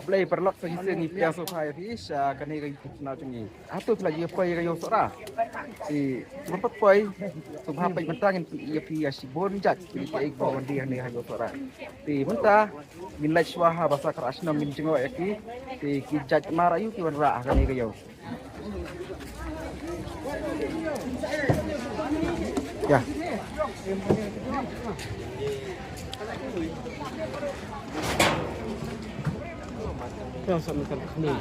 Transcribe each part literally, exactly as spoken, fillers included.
Blei paralok, sa shisien ngi pdiang sngewbha ïa phi sha kane ka YouTube channel jong ngi. Hato phi la ïoh poi ïa ka ïew Sohra? Te sngewbha poi, sngewbha peit mynta, ngin pyni ïa phi ïa shibun jait ki jait kiba wan die hangne ha ïew Sohra. Te mynta ngin leit shuwa ha basa Khrah Shnong, ngin jngoh ïa ki. Te ki jait mar aïu ki wanrah ha kane ka ïew? Ya. Yang sama kan kami.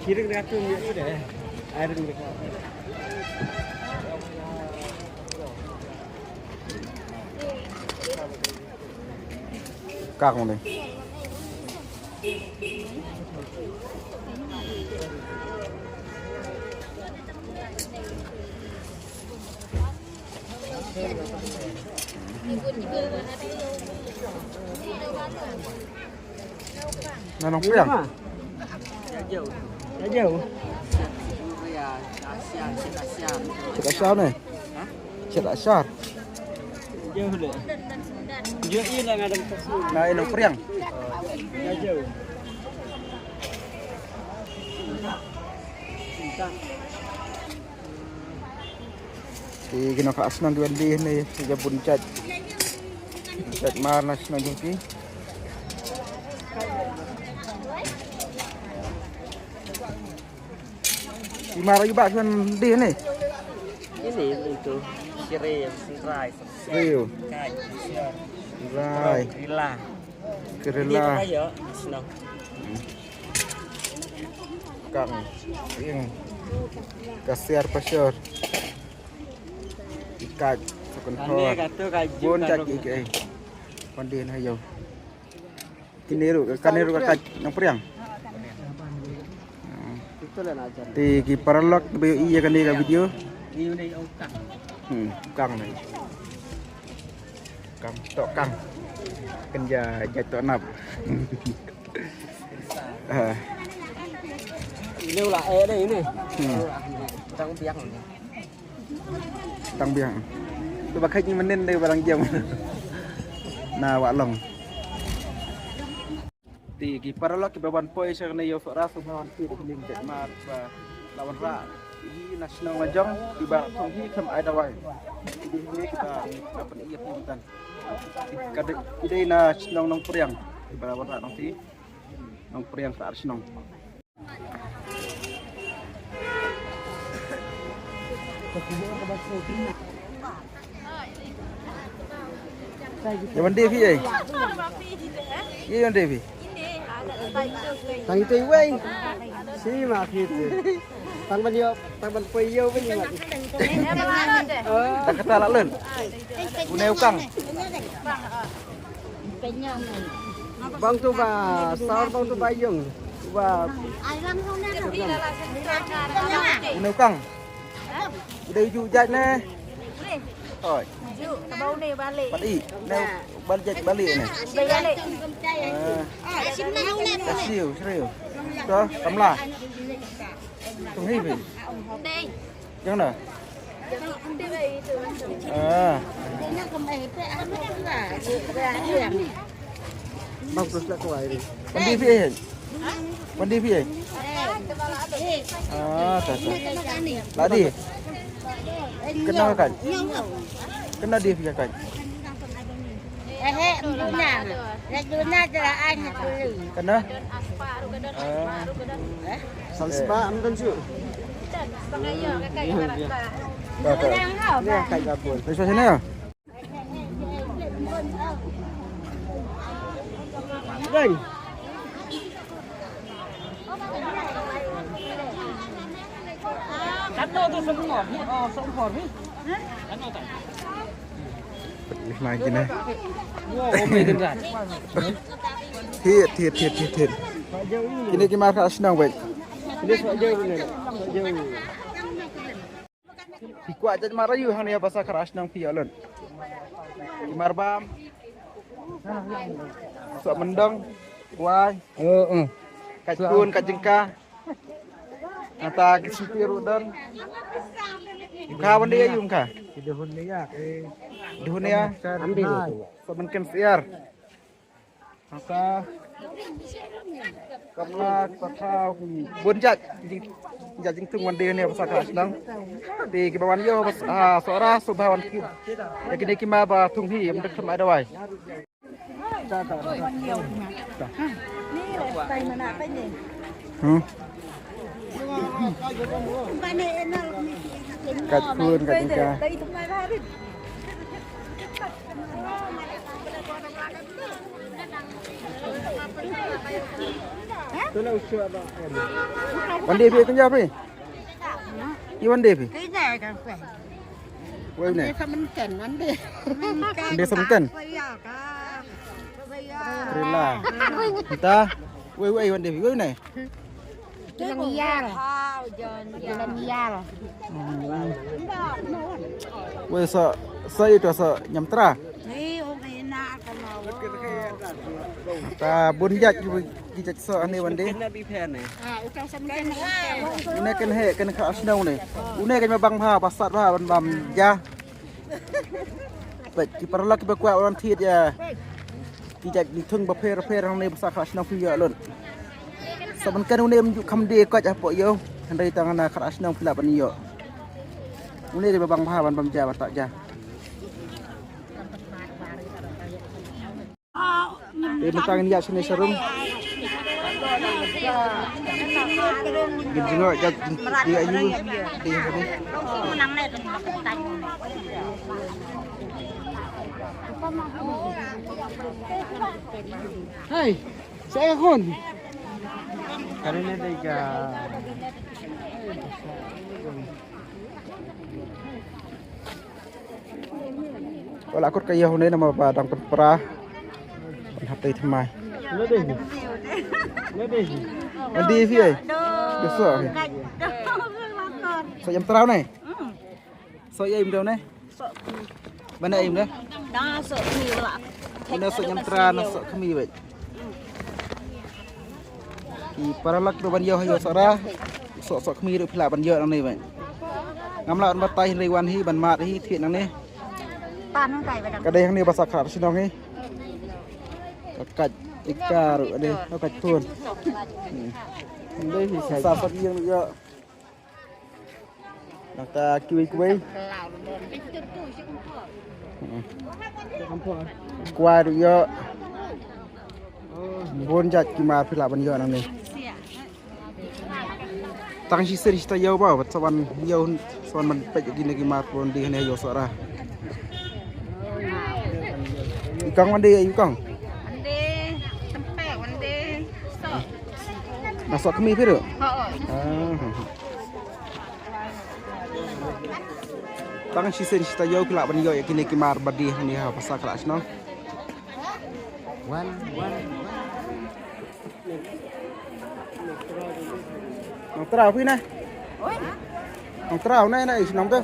Kiring ratu ni dah. Air ni. Kang ni. Na nongpdiang. Jauh. Jauh. Kita siapa ni? Syed Asyar. Jauh deh. Jauh, iya lah, ngadem. Na nongpdiang. Jauh. Te ki nongkha shnong ki wan die ne, ki bun jait. Jait mar na shnong jong ki. Ki mar aïu ba ki wan die ne? Ini untuk sirih, sentrai, sirih. Kai, sirih. Sentrai. Kerila. Kerila. Ini aja, shnong. Kang. Ing. Kasiar pasiar. Ikat. Sekentor. Bun jait ki, ki. Pandin ayo. Kini ru, kani ru ka kaj nongpdiang. Te ki paralok ba ïohi ïa kane ka video. Hmm, kang ni. Kang, tok kang. Kynja jait tok nap. Ah. Ini ulah eh deh ini. Hmm. Tang biang. Tang biang. Tu ba khat ni mynnin dei ba dang jam. Na Wah Long. Te ki paralok kiba wan poi sha kane ïew Sohra sngewbha wan peit ïa kine ki jait mar ba la wanrah hi na shnong la jong, kiba thong hi khlem ai dawai. Ki dei hi kiba la pyni ïa phi mynta. Ka dei, ki dei na shnong Nongpriang kiba la wanrah nongti. Nongpriang Khrah Shnong. Ïa wan die phi ei? Ïa wan die phi? Tang ito iwei. Si ma phi tu. Tang ban ïoh, tang ban poi ïoh ban ïoh. Tang kata la len. Une u kang. Bang tu ba sar, bang tu ba yung. Ba. Une u kang. Dei ju jait ne. Oi. Ju, ba une balik. Balik. Ne balik jait balik ne. Balik. Ah. Serius, serius. Tu kamla. Tung hi bi. Dei. Yang na. Ah. Bang terus lah kau air. Mandi phi eh? Mandi phi eh? Ah, tak tak. Ladi. Kena kan? Kena dia phi kan? Eh, eh, duna. Duna je lah ai ni dulu. Kena? Ah. Sang sebab am kan su. Tak tak. Ni kat dapur. Terus sini ya. Dai. Katno tu semua? Oh, seumpor ni. Katno tu? Ni mai kini. Wow, oh, mai dengar. Hit, hit, hit, hit, hit. Kini ki mar Khrah Shnong wei. Kini sok jauh ni. Sok jauh. Ki kwah jait mar aïu hangne ha basa Khrah Shnong phi ïa lut? Ki mar bam. Sok myndong. Kwai. Oh, oh. Kait kun, kait jingka. Nata ki siti ruh don. Ka wan die aïu ka? Ki dehun ïa, eh. Dehun ïa. Ambil. Sok mynken syiar. Sa kamla, sa thaw, bun jait jing, jait jingthung wan die ne basa ka shnong. Te kiba wan ïoh basa, ah, Sohra sngewbha wan kit ïa kine ki mar ba thung hi, ym dei thymmai dawai. Hmm. Kat khun, kat jingka. Wan die phi, kynja phi? Ïa wan die phi? Wei une? Wan die sa mynken, wan die. Wan die sa mynken? Trila. Mynta. Wei, wei wan die phi? Wei une? Jalan Ïal. Jalan Ïal. Hmm. Wei sa, sa ïa uta sa Ñiamtra. Ta bun jait ki, ki jait soh hangne wan die. Une kynheh, kynheh ka shnong ne. Une ka ma bang bha, ba sat bha ban bam ja. Peit ki paralok kiba kwah wan thied ïa ki jait jingthung bapher bapher hangne basa ka shnong phi ïoh lut. Sa ban kan une ym ju kham die koit hapoh ïew. Hynrei tang na ka shnong phi lah ban ïoh. Une ka ma bang bha ban bam ja, ban tah ja. Te mynta ngin ïaid shane sharum. Ngin jngoh ïa ka jingtih aïu. Te shane. Hai, sa ïa khun. Kane ne dei ka Wala kut ka ïa une namar ba dang pynpra. Ban hap tei thymmai. Wan die phi ei? Dei soh phi. Soh Ñiamtra une? Soh ïa im dei une? Ban ïa im dei? Une soh Ñiamtra, na soh khmih beit. Ki paralok ba ban ïoh ha ïew Sohra. Soh, soh khmih ruh phi lah ban ïoh nangne beit. Ngam lah ban batai hynrei wan hi ban mad hi thied nangne. Ka dei hangne basa ka shnong hi. Ka kait ika ruh dei, ka kait thun. Hmm. Sa sat ïing ruh ïoh. Nangta kiwei kiwei. Kwai ruh ïoh. Bun jait ki mar phi lah ban ïoh nangne. Tang shisien shi taïew ba, bad sa wan ïoh, sa wan ban peit kine ki mar pynban die hangne ha ïew Sohra. I kong wan die, i kong? Wan die, tympe, wan die soh. Na soh khmih phi ruh? Ho. Ah. Tang shisien shi taïew phi lah ban ïoh ïa kine ki mar ba die hangne ha basa ka shnong. Wan, wan, wan. Nongtrau phi ne? Nongtrau ne, ne i shnong to?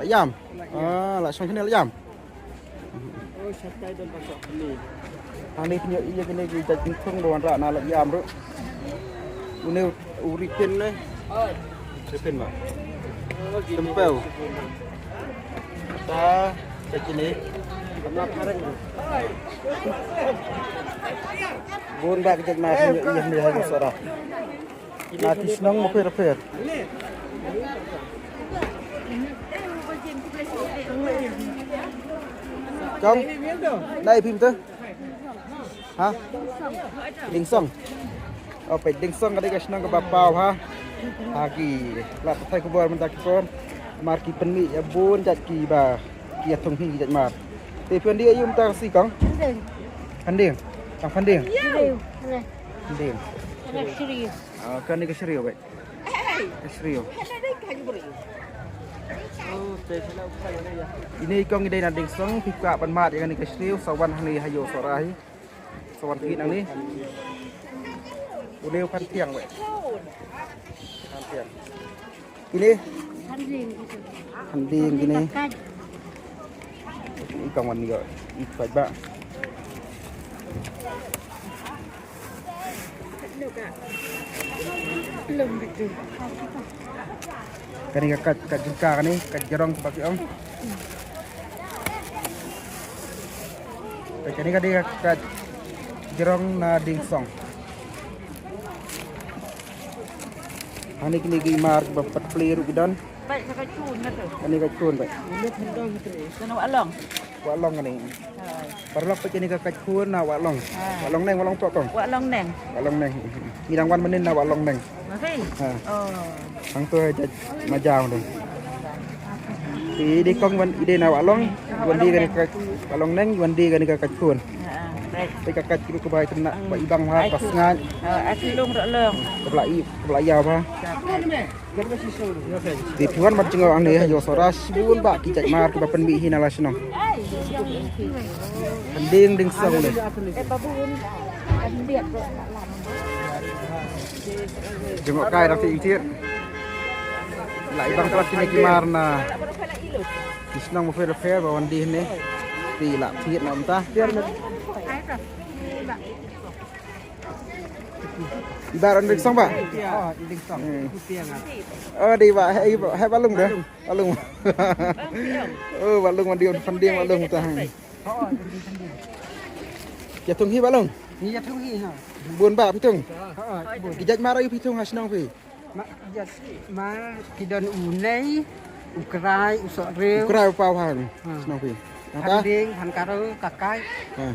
Ïam. Ah, la shong kine la ïam. Hangne phi ïoh ïa kine ki jait jingthung ba wanrah na la ïam ruh. Une u ripin ne. Ripin ba. Tympeu. Ta, ta kine. Bun ba ki jait mar phi ïoh ïa kine ha ïew Sohra. Na ki shnong bapher bapher. Kong, na i phim te? Ha? Dieng Song. Oh, peit Dieng Song ka dei ka shnong kaba paw ha. Ha ki lad pathai khubor mynta ki por. Mar ki pynmih ïa bun jait kiba ki ïa thung hi ki jait mar. Te phi wan die aïu mynta ka sngi kong? Phan Dieng. Phan Dieng. Tang Phan Dieng. Phan Dieng. Phan Dieng. Ah, kane ka shriew beit. Ka shriew. Ine i kong i dei na Dieng Song, phi kwah ban mad ïa kane ka shriew, sa wan hangne ha ïew Sohra hi. Sa wan kit nangne. Une u Phan Thiang beit. Phan Thiang. Kine? Phan Dieng kine. I kong wan ïoh i kait ba. Kane ka kait, kait jingka kane, kait jarong ba ki ong. Kane ka dei ka kait Jrong na dieng song. Hangne kine ki mar ba pat plie ruh ki don. Bait ka kait khun ka tu. Hangne kait khun bait. Kane Wah Long. Wah Long kane. Hai. Paralok peit kane ka kait khun na Wah Long. Hai. Wah Long Neng, Wah Long Pok kong. Wah Long Neng. Wah Long Neng. Ngi dang wan mynnin na Wah Long Neng. Masih? Ha. Oh. Hangto ha jait Majao tu. Te i dei kong wan i dei na Wah Long, wan die kane ka Wah Long Neng, wan die kane ka kait khun. Ha, bait. Peit ka kait khun kaba i tynnat, ba i bang bha, ba sngaid. Ha, ai khun long ruh long. Kaba la i, kaba la ïaw bha. Te phi wan ban jngoh hangne ha Ïew Sohra shibun bah ki jait mar kiba pynmih hi na la shnong. Pyndieng dieng song ne. Jngoh kai dang thied thied. La i bang pat kine ki mar na ki shnong bapher bapher ba wan die hangne. Te la thied na mynta. I Bah wan dieng song bah? Ïa, dieng song. Hmm. Ïa nga. Oh, dei bah, hei, hei Bah Long de. Bah Long. Oh, Bah Long wan die, pyndieng Bah Long mynta. Oh, ïa thung hi Bah Long? Ïa thung hi ha. Bun bah phi thung? Oh, bun. Ki jait mar aïu phi thung ha shnong phi? Ma, jait mar ki don u Nei, u Krai, u Sohriew. U Krai u paw ha. Ha. Shnong phi. Nangta? Phan Dieng, Phan Karo, Kakai. Ha.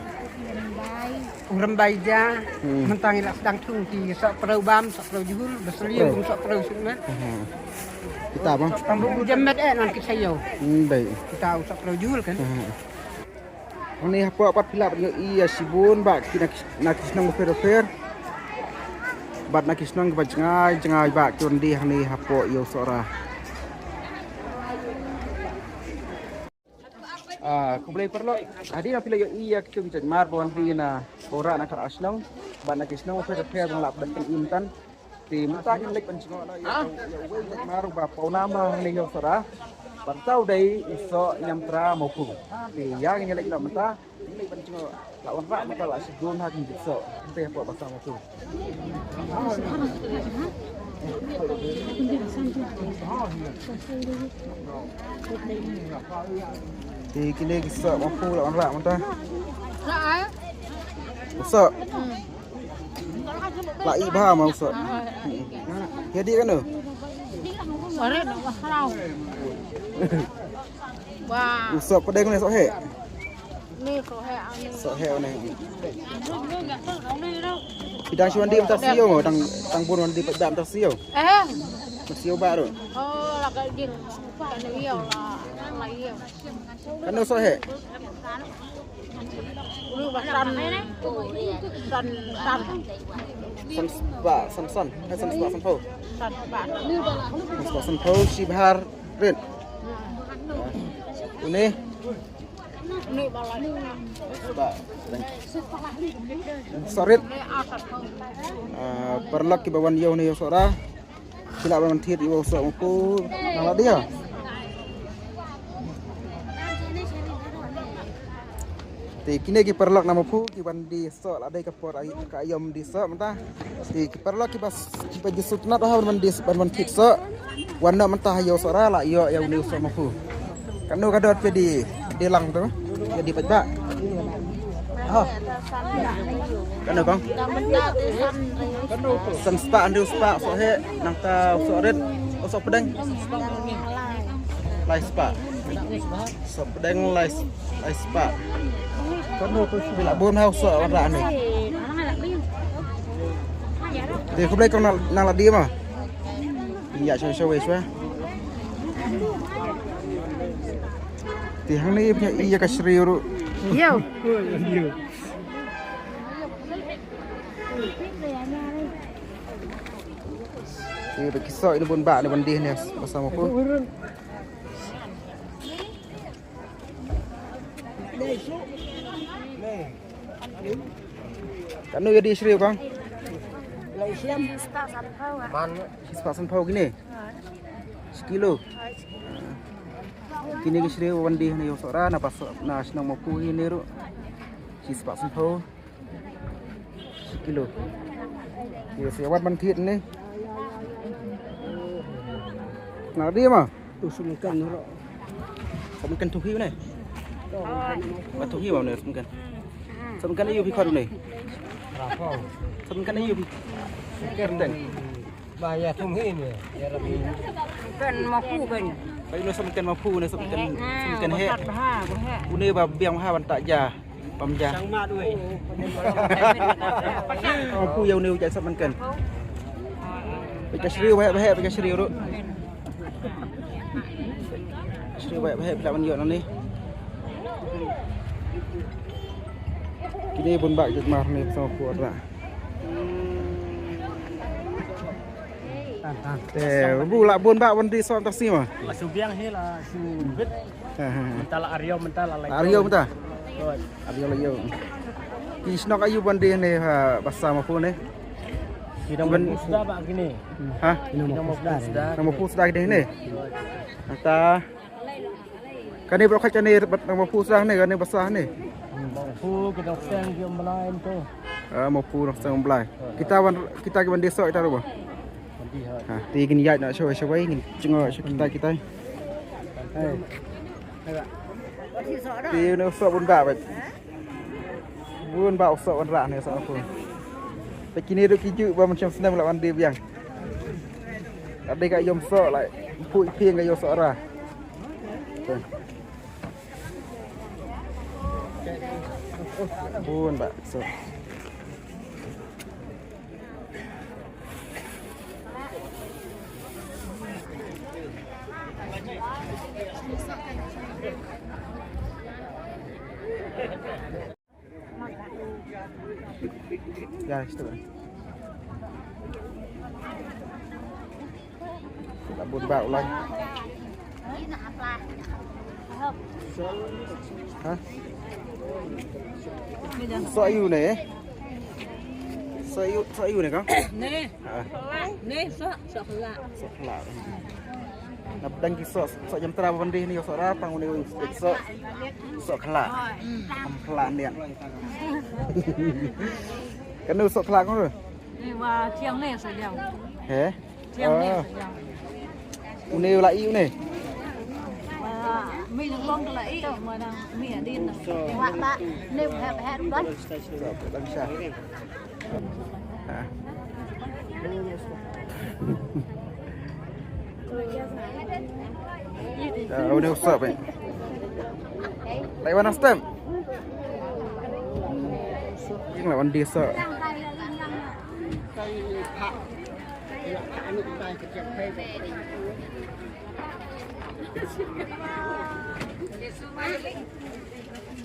U Rymbai Ja. Hmm. Mynta ngi la sdang thung ki Sohprew Bam, Sohprew Jhul, Baslieng, Sohprew. Sohprew Sukma. Ha. Kita bang? Tang bu jam met eh nan ki Sayo. Hmm, bait. Kita u Sohprew Jhul kan. Ha. Hangne hapoh pat phi lah ban ïohi ïa shibun bah ki na ki, na ki shnong bapher bapher. Bad na ki shnong kiba jngai jngai bah ki wan die hangne hapoh Ïew Sohra. Ah, khublei paralok. Hadien ba phi la ïohi ïa kitu ki jait mar ba wan die na Sohra na kata ka shnong. Bad na ki shnong bapher bapher ba nga la pyndonkam mynta. Te mynta ngin leit ban jngoh noh ïa, ïa uwei u jait mar uba pawnam bha hangne ha Ïew Sohra. Bad uta u dei u Soh Niamtra Mawphu. Te ïa ngin ïa leit noh mynta. Ngin leit ban jngoh. La wanrah mynta la shibun ha ki jait soh. Mynta hapoh basa Mawphu. Te kine ki soh Mawphu la wanrah mynta. Soh. La ih bha ma u soh. Ïa dih kano? U soh pdeng ne soh heh? Soh heh ne. Phi dang shu wan dih mynta siew mo, dang, dang bun wan dih paidbah mynta siew. Mynta siew bah ruh. Kano soh heh? San spah san san, eh, san spah san phew. San spah san phew shi bha rit. Une. Spah. Soh rit. Ah, paralok kiba wan ïew ne ïew Sohra. Ki lah ban thied ïa u soh Mawphu nang la dei. Te kine ki paralok na Mawphu ki wan die soh la dei ka por ai, ka aïom die soh mynta. Te ki paralok kiba, kiba ju sngewtynnat ha ban die, ban, ban thied soh. Wan noh mynta ha ïew Sohra la ïoh ïa une u soh Mawphu. Kano ka dor phi die, die lang tu? Phi die paidbah. Ha. Kano kong? San spah hynriew spah soh heh, nangta soh rit, soh pdeng. Lai spah. Soh pdeng lai, lai spah. Phi lah bun ha u soh wanrah ne. Te khublei kong nang, nang la die ma. Ïa shuwa shuwa shuwa. Te hangne ïa ka shriew ruh. Ïa. Te ba ki soh ina bun bah ne ban die ne basa Mawphu. Kano ïa die shriew kong? Shi spah san phew kine. Shi kilo. Kine ki shriew wan die na ïew Sohra na pas na shnong Mawphu hi ne ruh. Shi spah san phew. Shi kilo. Ïa se wat ban thied ne. Na die ma. Tu sum kan ro. Sum kan tu hi ne. Ba tu hi ma ne sum kan. Sum kan ïa phi khot ne. Sa mynken aïu? Kerteng. Ba ïa thum hi ne. Ïa Rabbi. Kan mapu kan. Ba ïa no sa mynken mapu ne, sa mynken, sa mynken heh. Une ba biang ha ban ta ja. Pam ja. Sang mat wei. Mapu ïa une u jait sa mynken. Peit ka shriew ba heh, ba heh, peit ka shriew ruh. Shriew ba heh, ba heh, phi lah ban ïoh nangne. Kine bun bah jait mar ne sa mapu ra. Te bu lah bun bah ban die soh mynta sngi ma. La shu biang hi, la shu bit. Ha, ha, ha. Mynta la ar ïew, mynta la lai. Ar ïew mynta. Ar ïew, lai ïew. Ki shnong aïu ban die ne, ha, ba sa mapu ne? Ki nongmapu Suda bah kine. Ha? Ki nongmapu Suda. Nongmapu Suda kine ne. Mynta kane baroh khoit kane, nongmapu Suda ne, kane ba sa ne. Mapu ki nongsteng ki ym blai to. Ah, mapu nongsteng ym blai. Kita wan, kita ki ban die soh kita ruh ba. Ha, te ngin ïaid noh shawei shawei, ngin jngoh sha kita kita. Te une u soh bun bah bad. Bun bah u soh ban rah ne soh mapu. Te kine ruh ki juh ba mynshem snem lah ban die biang. Ade ka ïom soh lah. Phuh ïa phi ka ïom soh rah. Bun bah soh. Ya, situ kan. Kita bun bah u lai. Ha? Soh aïu ne? Soh aïu, soh aïu ne kong? Ne. Ha. Ne soh, soh khla. Soh khla. Na pdeng ki soh, soh jam tra ban die ne, soh rah, tang une u soh. Soh khla. Khla ne. Kane u soh khla kong ruh. Ni wa thiang ne soh jam. He? Thiang ne soh jam. Une u la i une. Wa mi long la i, ma dang mi adin. Wa ba ne ha ha ba. Soh, tang sha. Ah. Ah, une u soh, eh. Lai wan stem. Ing la wan die soh.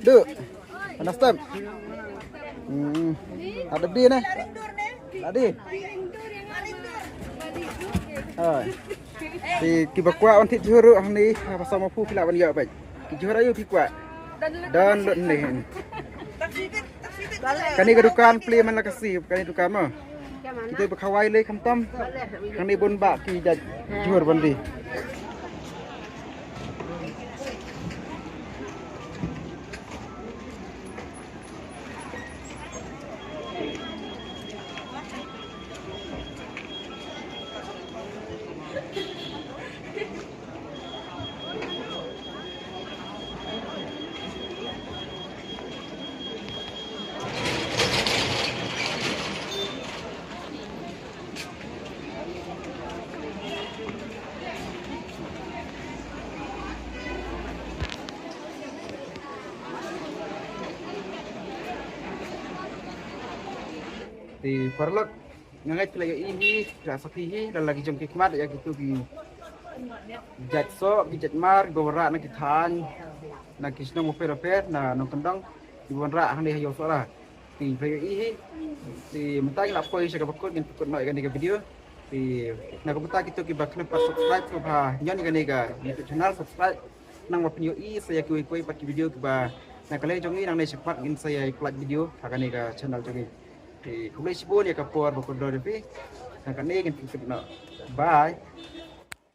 Duh. Understand? Hmm. Ada die ne? Ada die? Hai. Te kiba kwah wan thied jhur ruh hangne, ha, ba sa mapu phi lah ban ïoh bad. Ki jhur aïu phi kwah? Don lut ne. Kane ka dukan plie man la ka shu, kane dukan mo. Kita ba khawai lei khamtam. Hangne bun bah ki jait jhur ban die. Te paralok, nga ngeit phi la ïohi hi, phi la sakhi hi, la la ki jong ki khmat ïa kitu ki jait soh, ki jait mar, kiba wanrah na ki thaiñ, na ki shnong bapher bapher, na nongkyndong, kiba wanrah hangne ha Ïew Sohra. Te phi la ïohi hi, te mynta ngi la poi sha kaba kut, ngin pynkut noh ïa kane ka video. Te na ka bynta kitu kiba khlem pat subscribe, sngewbha ñion ïa kane ka YouTube channel, subscribe. Nang ba phin ïohi sa ïa kiwei kiwei pat ki video kiba na ka liang jong ngi, nangne shakhmat ngin sa ïa upload video ha kane ka channel jong ngi. Te khublei shibun ïa ka por ba phi don ïa phi. Nang kane ngin pynkut noh. Bye.